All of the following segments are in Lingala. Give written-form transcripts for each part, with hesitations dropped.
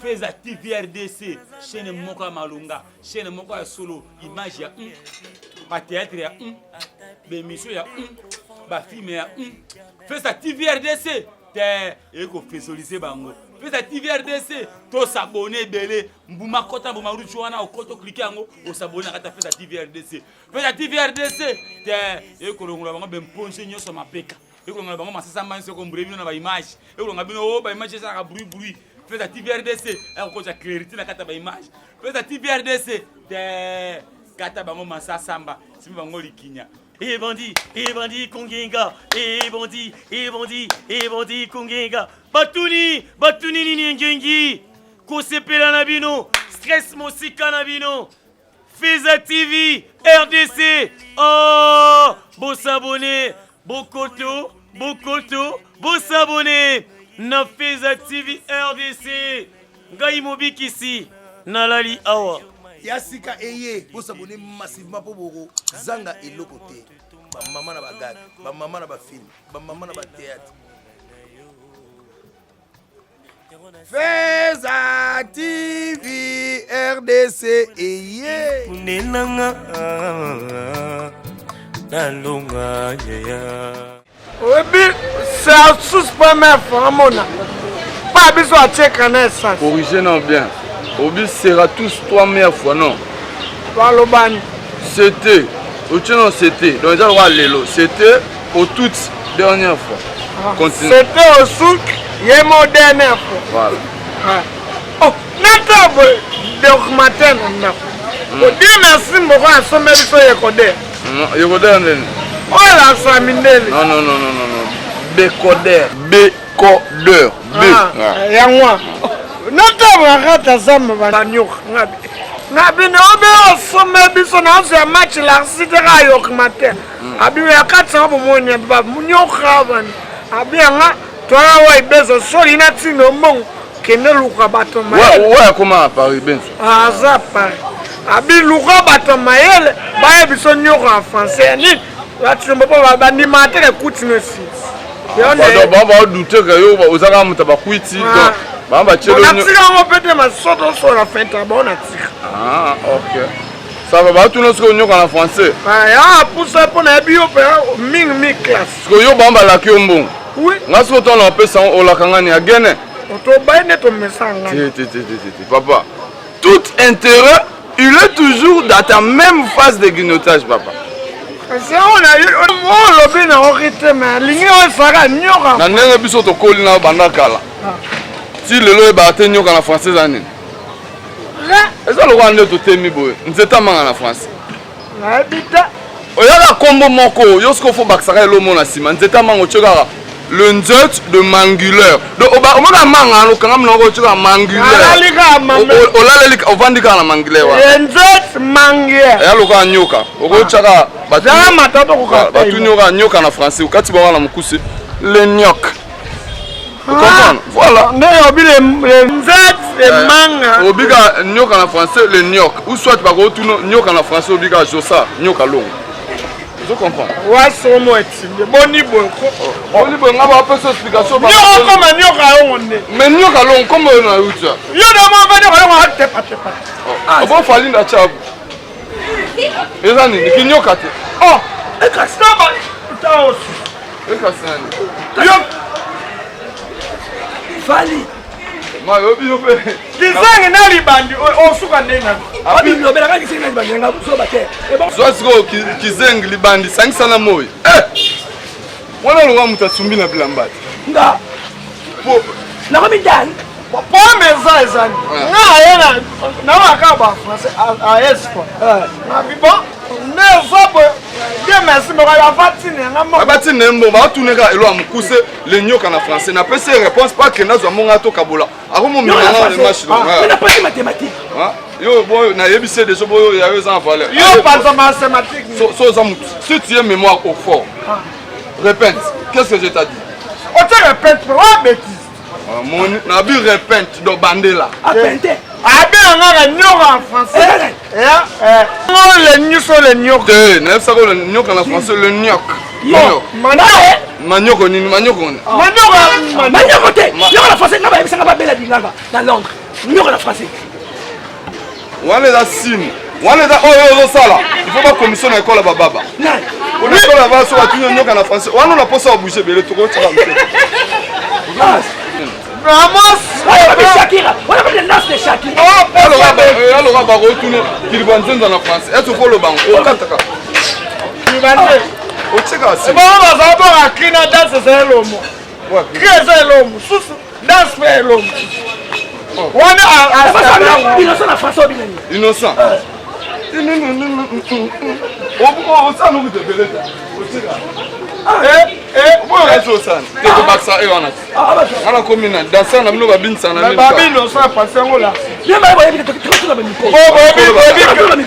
Feza TV RDC, chaîne moko ya malonga, chaîne moko ya solo, image ya ba théâtre ya ba émission ya ba film ya Feza TV RDC te ekofesolize bango. Feza TV RDC to s'abonner ebele mbuma kota mbuma ruchu wana okoto cliquer yango osabonner na kati ya Feza TV RDC. Feza TV RDC te ekolongola bango bemponge nyonso mapeka. Ekolongola bango masasa manso ekombure bino na ba image. Ekolonga bino o oh, ba image ezalaka bruit bruit. Feza TV RDC ekokotisa clarité na kati ya ba image. Feza TV RDC te kata bango masasamba simba bango likinya. Ebandi, ebandi kongenga, ebandi, ebandi, ebandi kongenga. Batuni, batuni nini engengi? Kosepela na bino, stress mosika na bino. Feza TV RDC. Oh, bosabone, bokoto, bokoto, bosabone na Feza TV RDC. Ngai mobikisi nalali awa. Ya sika eye, bosabone massivement mpo bokozanga eloko te. Bamama na bagag, bamama na bafilm, bamama na batheatre. Feza TV RDC eye. Kunenanga nalonga yaya. Oyebi c'est sous première fois amona pa biso atieka na essence. Corrigez non bien. Obi sera tous première fois non. Balobani. C'était otie non c'était donc eza lokola lelo c'était au toute dernière fois. Ah, Continue. C'était au souk ye mo dernière fois. Voilà. Ah. Oh, nata boye documentaire na ndako. Odie merci moko asombe biso yekoder. Yekoder nini? Oyo elakisaka mindele. Non non non non non. Bekoder. Bekoder. Be. Ah, yango wana. Nata bakata zamba banyoka ngabi. Ngabi ne obe osombe biso na ozo ya match larsi te kaka documentaire. Abi ya kati yango bomoni ba nyoka bani. Abi yanga toya wa ibezo soli na tino mbongo. Kende luka bato mayele. Ouais, akoma na Paris benso. Aza Paris. Abi luka bato mayele baye biso nyoka en français ya nini? Bato mpo bandima te ke kuti no esi. Bango baodute ke yo oza kaka moto ya bakwiti donc bango batielo. Natika yango mpe te masoto osola fenta bango natika. Ah, ok. Ça va batuna soki onyoka na français. Ah, pusa mpo nayebi yo mpe mingi mingi classe. Sikoyo yo bango balaki yo mbongo. Oui. Nga soki otala opesa olaka nga ni agene. Tobaye nde tomesa nga. Te te te te te papa. Tout intérêt, il est toujours dans ta même phase de grignotage papa. Kasi olobi na oki te me alingi oyo esaka nyoka. Na ndenge biso tokoli na banda kala. Ah. Ti lelo oyebaka te nyoka na français eza nini? Eza lokola nde totemi boye nzete amanga na français. Nayebi te. Oyaka kombo moko yo sikoyo fo bakisaka elo mona nsima nzete ya manga otye kaka le nzete de manguleur donc omona manga wana okanga monoko otye kaka manguleur olaleli ovandi kaka na manguleur wana nzete manguier eya lokola nyoka okotya kaka batuni yo kaka nyoka na français okati bango na mokuse le nyoka Ah, voilà. Nde obi le nzete le manga. Obika nyoka na français le nyoka ou soit bakotuna nyoka na français obika josa nyoka longo. Ozo comprendre? Wasomo etinde boni boye ko. Boni boye nga ba pesa explication ba. Nyoka koma nyoka yongo nde. Mais nyoka longo kombo yo na yuta. Yo na mo va nyoka longo atepa tepa. Obo falinda chabu. Eza nini? Kinyoka te. Oh, ekasaba taosu. Ekasi nani? Yo Fally. Ma yo bino pe. Kizengi na libandi osuka ndenge na. Abi lobela ka kizengi na libandi nga zoba te. Zwa sikoyo kizengi libandi sangisa na moi. Eh! Wana longa moto asumbi na bilamba te. Nga. Po nakomi dan. Problème eza ezali. Nga aye na na waka ba français a espoir. Na bibo nde eza boye Dieu merci moko ya vatine nga moko. Abatine na mbongo batune kaka elo ya mokuse le nyoka na français na pesi réponse pas que nazwa mbongo atokabola akomomema nga le match donc. Na pasi mathématique. Yo bon na yebisi deja boyo ya yo eza na valeur. Yo panza mathématique. So so oza mutu si tu es mémoire au fort. Répète, qu'est-ce que je t'ai dit? Otie répète, ouais bêtise. Moni na bi repent do bandela. Apente. Abe nga nyoka en français. Eh eh. Le nyuso le nyoka. Te, na yebisa ko le nyoka na français le nyoka. Manioko nini? Manioko nini? Manioko. Manioko te. Nyoko na français nga bayebisanga babela linganga na Londres. Nyoko na français. Wana eza signe. Wana eza oyo ozosala. Il faut ba commission na ekole ba baba. Ona ekole ba so batuni nyoka na français. Wana na posa bouger ebele tokotika mpe. Ramos. Wana babi Shakira. Wana babi danse de Shakira. Aloka bakotuna kiliba nzenza na français. Est-ce que oloba ngo okataka? Kiliba nzenza. Otikaka si. Bango bazala bonga cri na danse eza elomo. Cri eza elomo. Susu danse mpe elomo. Wana innocent na français obinani. Innocent. Osala nokuta ebele te. Otika. Oyo osala. Te tobakisa e wana. Nga nakomi na danser na bino babinisa na nini. Osala français yango la.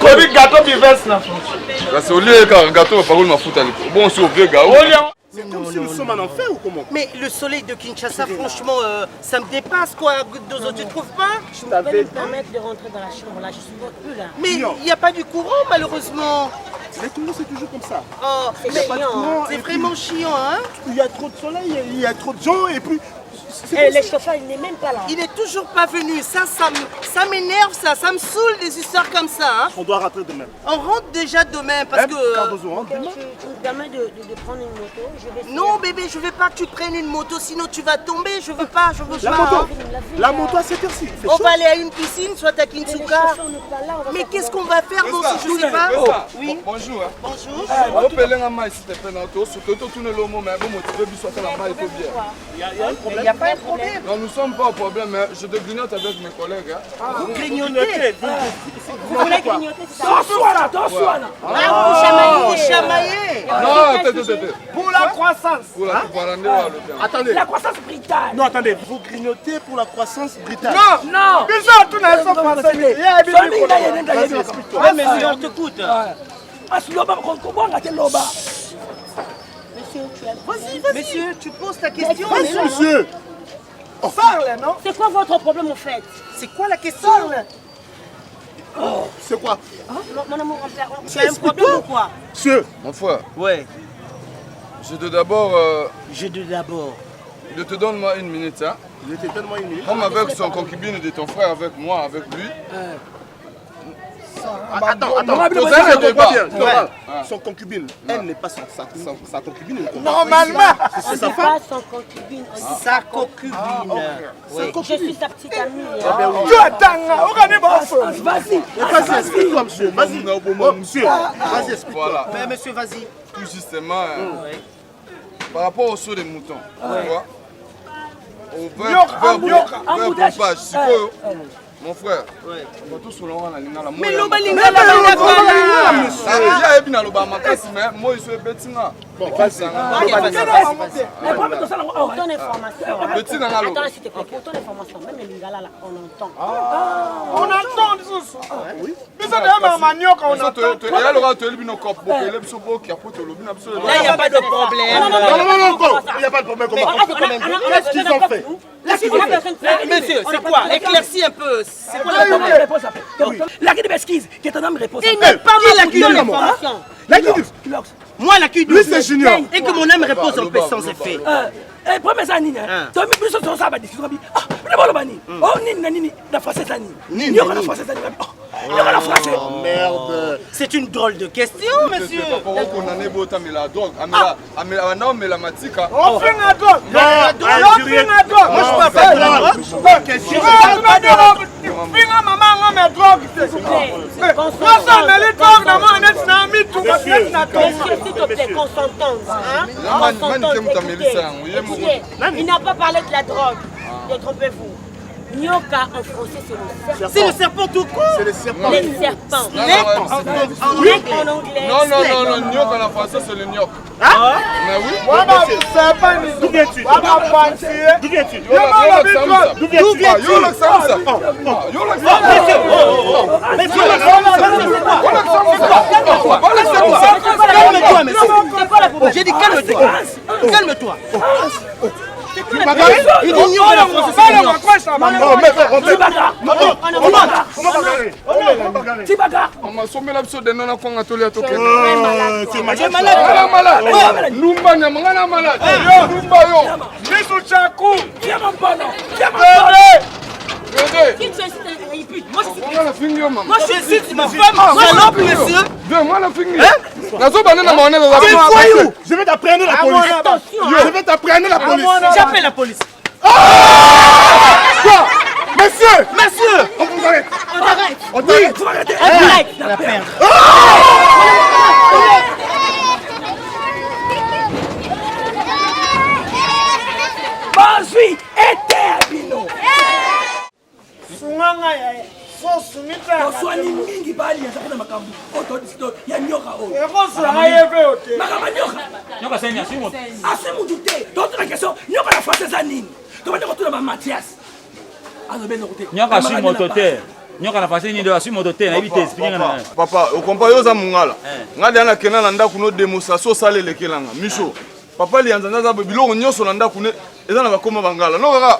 Oyebi gâteau bives na français. Kasi olie kaka gâteau bapakoli mafuta likolo. Bon si ovega. C'est comme si nous sommes en enfer ou comment? Mais le soleil de Kinshasa, franchement, ça me dépasse quoi. Dozo, tu trouves pas? Je ne peux pas me permettre de rentrer dans la chambre là, je supporte plus là. Mais il n'y a pas du courant malheureusement. Les Congo c'est toujours comme ça. Oh, c'est chiant. C'est vraiment chiant, hein? Il y a trop de soleil, il y a trop de gens et puis. Eh, le chauffeur, il n'est même pas là. Il n'est toujours pas venu. Ça, ça m'énerve, ça. Ça me saoule des histoires comme ça. Hein. On doit rentrer demain. On rentre déjà demain parce que. Cardozo rentre demain. Tu me permets de prendre une moto? Je vais. Non, bébé, je veux pas que tu prennes une moto, sinon tu vas tomber. Je veux pas, je veux la pas. Moto. Hein. La moto à cette heure-ci. On va aller à une piscine, soit à Kinsuka. Mais qu'est-ce qu'on va faire, bon, si je sais pas. Oui. Bonjour. Bonjour. Opelenga mai s'il te plaît. Il n'y a pas un problème. Non, nous ne sommes pas au problème, mais je te grignote avec mes collègues. Hein. Ah, vous grignotez? Vous voulez grignoter? Toswana, toswana. Ah, vous chamaillez. Vous chamaillez. Non, attends, attends. Pour la croissance. Pour la Attendez. La croissance brutale. Non, attendez. Vous grignotez pour la croissance brutale. Non, non. Bizarre, tout n'a pas français. Vas-y, explique-toi. Ouais, monsieur, on t'écoute. Monsieur, tu as... Vas-y, vas-y. Monsieur, tu poses ta question. Vas-y, monsieur. Oh. Parle, non? C'est quoi votre problème, en fait? C'est quoi la question? Parle. Oh. C'est quoi? Hein? Mon amour, tu as un problème ou quoi? Monsieur. Mon frère. Ouais. Je te d'abord... Je te d'abord. Je te donne moi une minute, hein. Je te donne moi une minute. Comme avec son concubine de ton frère, avec moi, avec lui. Attends, attends, je comprends bien. Normal. Son concubine, elle n'est pas sa concubine. Normalement, c'est sa femme. Pas son concubine. Sa concubine. Je suis sa petite amie. Tu attends, Vas-y. Vas-y, explique-toi, monsieur. Vas-y, monsieur. Vas-y, explique-toi. Mais monsieur, vas-y. Tout justement, par rapport au saut des moutons, tu vois, au verre pompage, sikoyo. Mon frère, tosoloka na lingala. Mais loba lingala, monsieur. Ya yebi na loba makasi mais moi iso ebeti nga. Bon, vas-y. Pour ton information. Petit nanga Attends, s'il te plaît, pour ton information, même le lingala là, on entend. On entend lisusu. Biso de mama nyoka on entend. Ya loka toyebi bino kop bokele biso bokia po tolobi na biso. Là, il n'y a pas de problème. Non, non, non, non, il n'y a pas de problème. Comment? Qu'est-ce qu'ils ont fait? Monsieur, c'est quoi? Éclaircis un peu. C'est quoi la réponse après? La guide m'excuse, que ton homme répond. Il n'est pas mal la l'information. La guide. Moi, la guide. Lui, c'est Junior. Et que mon âme repose en paix sans effet. Premier ça nini? Toi, mais plus sur ça, bah discussion. Ah, mais bon, le Oh, nini, nini, la française, nini. Nini, la française, nini. La française. Oh merde. C'est une drôle de question, monsieur. On en est beau, mais la drogue. Amela matika. On fait la drogue. On fait la drogue. Moi, je parle pas de la drogue. Question. Finga maman, on met drogue. Moi, ça, mais les drogues, maman, on est na mituka, on est na Monsieur, s'il te plaît, qu'on s'entende. Hein? Qu'on s'entende. Écoutez, il n'a pas parlé de la drogue. Détrompez-vous. Nyoka en français, c'est le serpent. C'est le serpent tout court. C'est le serpent. Les serpents. Snake en anglais. Non, non, non, non, nyoka en français, c'est le nyoka. Hein? Mais oui. D'où viens-tu? D'où viens-tu? D'où viens-tu? Yo, Yo, Calme-toi, monsieur. J'ai dit calme-toi. Calme-toi. Tu bagarres Il dit nyoka na français c'est nyoka. Tibaka. Mama sombela biso dendo na kwanga tolia tokende. Malade. Ndumba nyama nga na malade. Ndumba yo. Misu chaku. Tiens mon bono. Tiens mon bono. Qui tu es pute Moi je suis Moi nafingi yo mama. Moi je suis ma femme. Salope monsieur. Viens, moi nafingi. Nazobanda na maone voyou. Je vais t'apprendre la police. Je vais t'apprendre la police. J'appelle la police. Quoi Monsieur Monsieur On vous arrête. On t'arrête. On t'arrête. Tu vas arrêter. On t'arrête. La perdre. Bazwi ete ya bino. Sunga ngai yaya. So sungi te. Toswani mingi bali ya mpona makambo oyo todiscuter ya nyoka oyo. Ekozala ye mpe yo te. Makambo ya nyoka. Nyoka sani asui moto. Asui mutu te. Totuna question nyoka na français eza nini? Tobanda kotuna ba Mathias. Azobe eloko te. Nyoka asui moto te. Nyoka na français nini asui moto te nayebi te explique nga na. Papa, okompa yo oza mongala. Nga deya nakenda na ndako no démonstration osala elekelanga. Miso. Papa lianza nzaza biloko nyonso na ndako ne eza na bakoma bangala. No kaka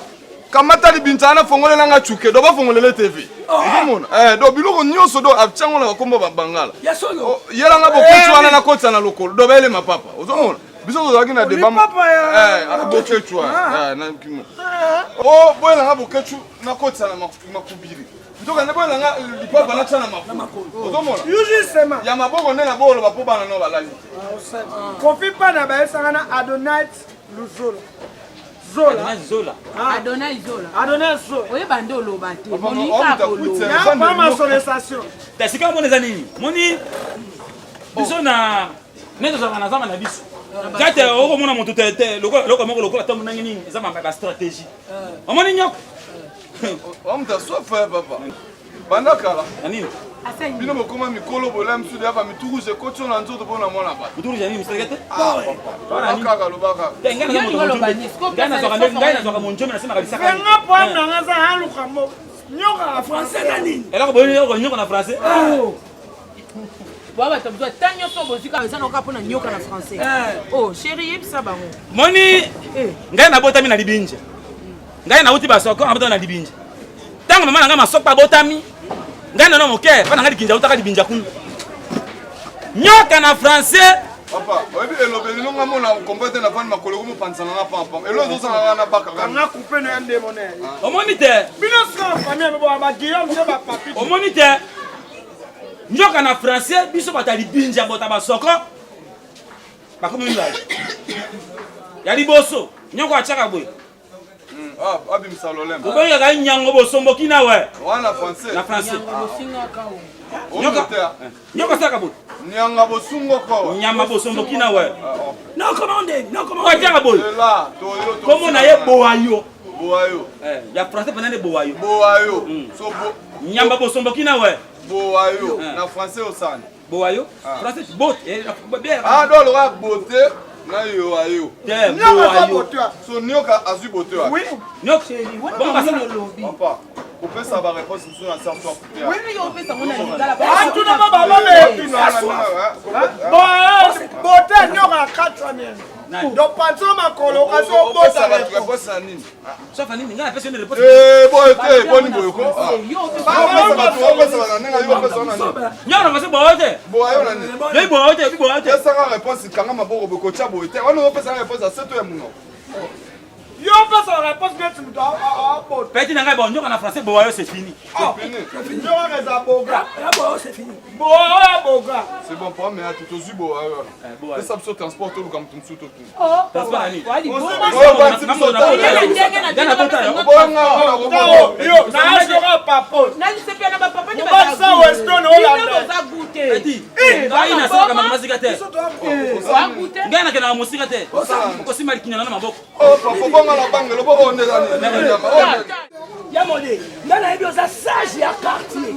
kamata libinza na fongolela nga tchuke do bafongolele TV. Ozomona? Eh, do biloko nyonso do atiango na bakoma bangala. Ya solo. Yelanga bokechu wana nakotisa na lokolo do bayelema papa. Ozomona? Biso tozalaki na débat. Eh, bokechu wana. Eh, na kimo. Oh, boyelanga bokechu nakotisa na makubiri. Nzoka nde boyelanga lipapa natya na makolo. Ozomona? Justement. Ya maboko nde na boloba mpo bana no balali te. Kofi Pana bayesaka na Adonai Luzola. Zola. Adonai Zola. Adonai Zola. Adonai Zola. Oyeba nde oloba te. Papa, Moninga oh, akoloba. Ya pa masolestation. Ta sika moni eza nini? Moni biso na nde tozalaka na zamba na biso. Jate okomona moto te te lokola lokola moko lokola ntango ndenge nini eza ba stratégie. Omoni nyoka. Wamuta soif ya papa. Banda kala. Na nini? Bino bokoma mikolo bola misu deya ba mitu rouge ekoti yo na nzoto mpo na mwana bato. Mutu rouge ya nini misalaka te? Loba kaka loba kaka. Te ngai naza moto monjombe. Ngai nazwaka monjombe nasemaka bisaka. Venga po nanga za aluka mo. Nyoka na français eza nini? Eloko boyini eloko nyoka na français. Boa bato mosusu ata nyonso bozwi kaka eza naoka mpona nyoka na français. Oh chéri yebisa bango. Moni ngai nabotami na libinja. Ngai nauti basoko nabotami na libinja. Ntango mama na ngai masoko abotami ngai nano moke mpa na ngai likinja autaka libinja kuna. Nyoka na français Papa, oyebi elobeli no nga mona kombo te na vandi makolo ko mopanzana na pampam. Elo ezosala nga na baka kaka. Nga coupe na ya ndemo ne. Omoni te. Bino sika famille bo ba Guillaume se ba papi. Omoni te. Nyoka na français biso bato ya libinja bota basoko bakomi mibale. Ya liboso nyoka atiaka boye. Ah, abimisa lolemo. Tobengaka ye nyango bosomboki na we. Wana français. Na français. Nyoka. Nyoka asalaka boye. Nyanga bosungoko. Nyama bosomboki na we. No commande, no commande. Atiaka boye. Ela, toyo to. Kombo na ye boayo. Boayo. Eh, ya français pena nde boayo. Boayo. So bo Nyamba bosomboki na we. boayo na français osani. Boayo. Français bot. Eh, bien. Ah, do loka beauté na yo ayo. Te Nyoka boayo. za So nyoka azwi beauté wa. Oui. Nyoka. Wana Bon basala. olobi. Papa, kopesa ba réponse mosusu na sœur toi Oyo Atuna ba baba le. Bo bote nyoka katwa ne. Donc panzo makolo kasi obota bato réponse na nini? Safa nini ngai napesi yo nde réponse. Eh, boye te, boni boye ko. Ah. Opesa bato, opesa bato na ndenge yo opesa wana nini? Nyoka na français boayo te. Boayo na nini? Yoyi boayo te, yoyi boayo te. Pesaka réponse kanga maboko boye kotya boye te. Wana opesaka réponse ya seto ya monoko. Yo pesa réponse neti moto abota. Peti na ngai bon nyoka na français boayo c'est fini. C'est fini. Nyoka eza boga. Ya boyo c'est fini. Boyo ya boga. C'est bon, pour mais atu tozwi boayo wana. Pesa biso transport toluka moto mosusu totuna. Transport na nini? Yo na azoka papo. Mobali Weston olanda. Peti. Ngai nasalaka makambo masika te. Ngai nakendaka mosika te. Okosimba likinya na maboko. Oh, papa, bonga na bange, loboko nde eza nini? Ya mode, nga nayebi oza sage ya quartier.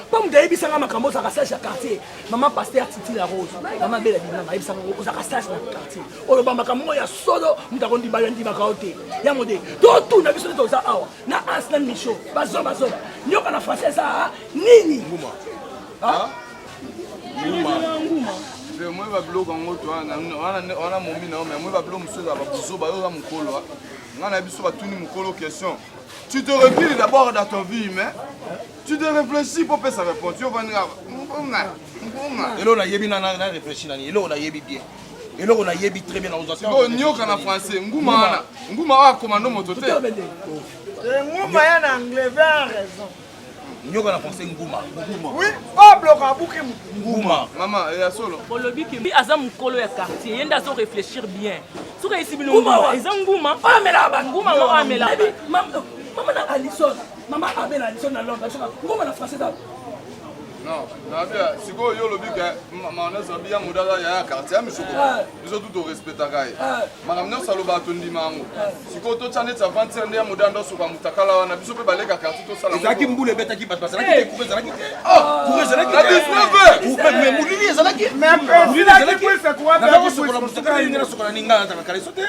Mpo moto ayebisanga makambo ozalaka sage ya quartier. Mama pasteur Titi la Rose, mama Bela Dinanga ayebisanga ozalaka sage na quartier. Oloba makambo moko ya solo, moto akondima yo andimaka yo te. Ya mode, totuna biso nde toza awa na Hans na Micho, bazoba zoba. Nyoka na français eza nini? Nguma. Ah? Nguma. Moi babiloko yango to wana momi na yo mais moi babiloko mosusu ezala babuzoba yo oza mokolo. Nga na biso batuni mokolo question. Tu te recules d'abord dans ton vie, mais tu te réfléchis pour pesa réponse. Yo vandi kaka mbonga mbonga. Eloko nayebi na na réfléchir nani? Eloko nayebi bien. Eloko nayebi très bien na ozwa. Sikoyo nioka na français nguma wana. Nguma wa commando moto te. Nguma ya na anglais vers raison. Nyoka na français nguma. Oui, oyo bloka abuki mutu. Nguma. Mama, ya solo. Bolobi ke aza mukolo ya quartier, ye nde azo réfléchir bien. Soki ayesi bino nguma, eza nguma. Amela ba nguma ngo amela. Mama na Alison, mama Abel Alison na Londres, nguma na français Non, nabia sikoyo yo olobi ke mayonnaise abi ya moda aza yaya quartier ya misoko biso tu torespectaka ye makambo nyonso alobaka tondima yango sikoyo totya neti aventure nde ya moda ndo asoka motakala wana biso mpe baleka quartier tosala ezalaki mbula ebetaki bato bazalaki te courant ezalaki te courant ezalaki na 19 te mais molili ezalaki nazakosokola motakala ndenge nasokola ninga nazalaka kaleso te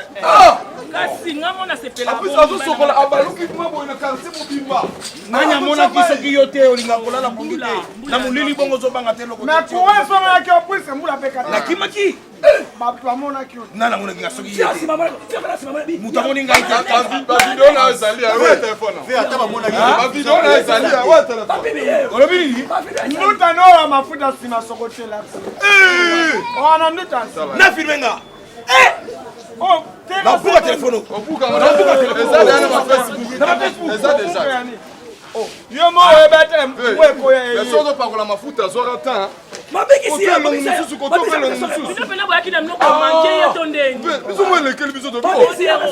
kasi nga mona sepela azosokola abaluki mwa boye na quartier mobimba Nani amonaki soki yo te olinga kolala pongi te na molili bongo ozobanga te eloko Mais courant esongelaki yo puisque mbula mpe kati. Nakimaki. Bato bamonaki yo. Nani amonaki nga soki ye te? Moto amoni ngai te. Ba video na ezali ya oyo telefone. Ata bamonaki. Ba video na ezali ya oyo telefone. Olobi nini? Nduta no ya mafuta nsima sokotela. Wana nduta. Na filme nga. Nabuka telefone. Nabuka telefone. Eza deja na ba Facebook. Na ba Facebook. Eza deja. Yo mo oyeba te mpo ekoya ye. Mais soki opakola mafuta azwaka temps. Mabikisi ya elongi mosusu kotoka elongi mosusu. Bino pena boyaki na biloko manke ye to ndenge. Biso mo elekeli biso to.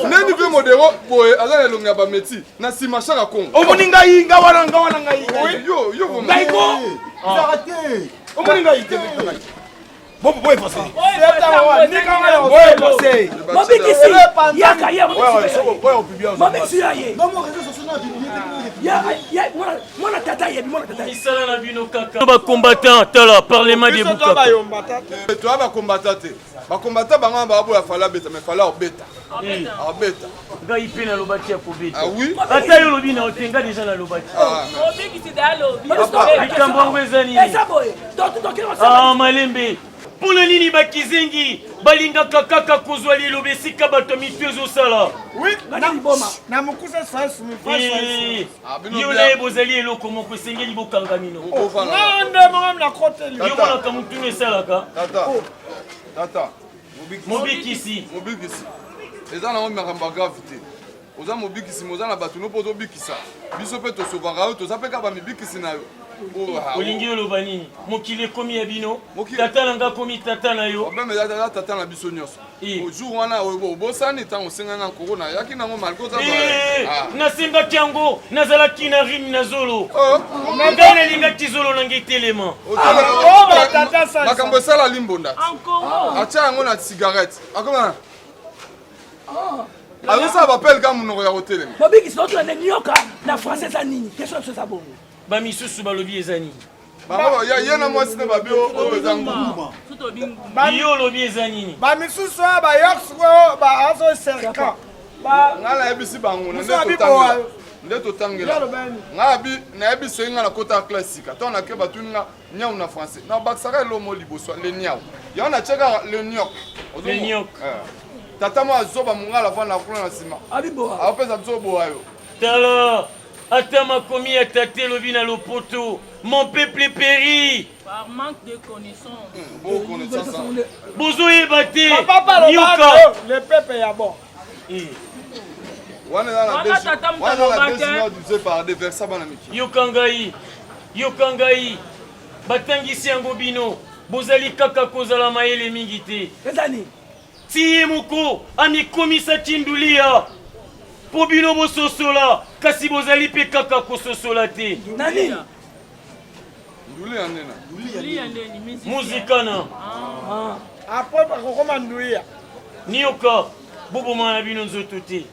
Neni mpe modero boye aza na elongi ya bameti na nsima shaka kongo. Omoni ngai nga wana nga wana ngai. Yo yo ngai ko. Omoni ngai te. Bobo boye passé. Boye passé. Mobikisi yaka ye mobikisi ya ye. Mwana tata yebi mwana tata. Misala na bino kaka. Ba combattant tala parlement debout kaka. Toa ba combattant te. Ba combattant bango ba boya fala beta mais fala obeta. Abeta. Ngai mpe nalobaki ya kobeta. Ah oui? Ata yo olobi na ote nga deja nalobaki. Obikisi da alobi. Likambo yango eza nini? Eza boye. Ah malembe. Mpo na nini bakizengi balingaka kaka kozwa liloba esika bato ya mitu ezosala? Oui, na mokuse yo na ye bozali eloko moko esengeli bokanga mino. Nga nde moko nakoteli. Yo monaka motuna esalaka. Tata. Tata. Mobikisi. Mobikisi. Eza nango makambo ya grave te. Oza mobikisi, oza na bato no mpo ozobikisa. Biso mpe tosovaka yo, toza mpe kaka bamibikisi na yo. Olingi oloba nini? Mokili ekomi ya bino. Tata na nga akomi tata na yo. Problème eza tata tata na biso nyonso. Jour wana obosani ntango osengaki nga nkoko nayaki nango malgre oza Nasengaki yango, nazalaki na rime na zolo. Ngai nalingaki zolo na ngai etelema. Makambo esala limbonda. Atia yango na cigarette. Akoma azosala bapele kaka monoko ya kotelema. Mobikisi otuna nde nioka na français eza nini? Question na biso eza bongo. Bamisusu balobi eza nini? Bango ya ye na mwasi na babi oyo eza nguma. Yo olobi eza nini? Bamisusu oyo bayoki sikoyo bazo serka. Ngai nayebisi bango na nde totangela nde totangela ngai abi nayebisi ye ngai nakota classe sika ntango nake batuni nga niau na français nabakisaka elomo liboso le niau yango natie kaka le niok Le niok. Tata moko azoba mongala afanda kuna na nsima aopesa biso boa yo. Tala ata makomi ya tata elobi na lopoto mon peuple périt par manque de connaissance. Bozoyeba te. Papa Nyoka. Le peuple ya bon. Wana eza na Wana tata moto aloba te. par des versa bana miki. Yoka ngai, yoka ngai, batangisi yango bino, bozali kaka kozala mayele mingi te. Eza nini? Ti ye moko amikomisaki ndulia mpo bino bososola, kasi bozali mpe kaka kososola te. Na nini? Ndulia nena. Muzikana. Après bakokoma ndulia. Nioka, boboma na bino nzoto te.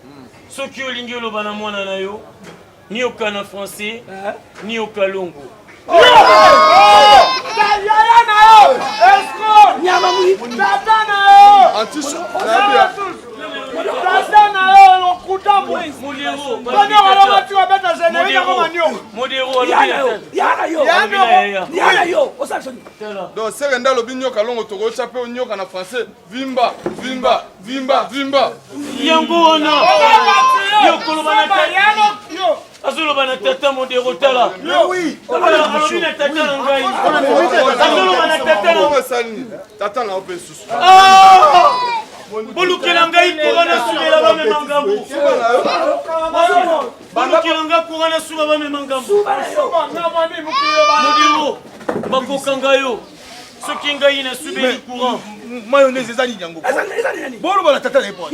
Soki olingi oloba na mwana na yo, nioka na français, nioka longo. Yaya na yo escroc. Nyama mwi. Tata na yo. Tata na yo lokuta Modero, bati générique akoma nioka. Modero Yaya yo. Yaya yo. Osala soni. Donc seke nde alobi nyoka longo tokotya mpe nyoka na français vimba vimba vimba vimba. Yango wana. Yo koloba na azoloba na tata modero tala alobi na tata na ngai azoloba na tata na tata na yo mpe susu ah! bolukela ngai courant nasubela bamema ngambo bolukela ngai courant nasuba bamema ngambo modero bakokanga yo soki ngai nasubeli courant mayonnaise eza nini yango boloba na tata na ye po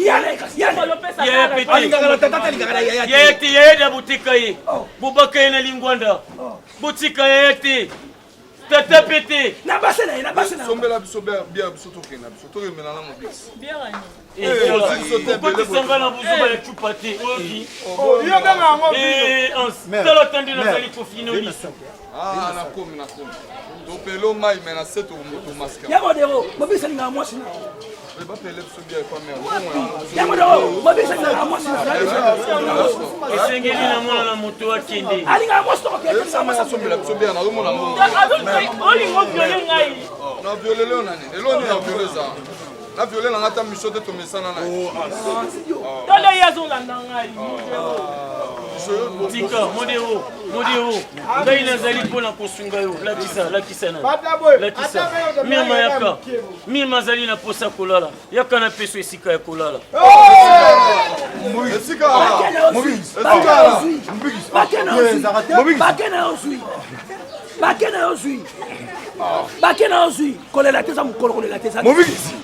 alingaka na tata te alingaka na yaya yaya te yaya da botika ye oh. bobaka ye na lingwanda oh. botika yaya te tata pe te na base na ye na base na sombela biso bière biso tokenda biso tokemela na mobisi okotisa nga na buzoba ya cupa te oyoki tala tande nazali kofino liso Ah, nakomi nakomi topelo mai me na se tomaska ya modero mobisa lingaka mwasi na bapele biso bia epa mere ya modero mobisa lingaka mwasi na esengeli na mwana na moto akende alingaka mwasi tokokeasombela biso bia nazomona olingo viole ngai na viole leo nani eloni na viole eza na viole nanga ata miso te tomesana na ye oh, tala ye azolanda ngai oh. tika modero modero ngai nazali mpo na kosunga yo lakisa lakisa na lakisa mirma yaka mirma azali na mposa kolala yaka na peso esika ya kolala bake na yo zwi bake na yo zwi kolela te eza mokolo kolela te mobikisi.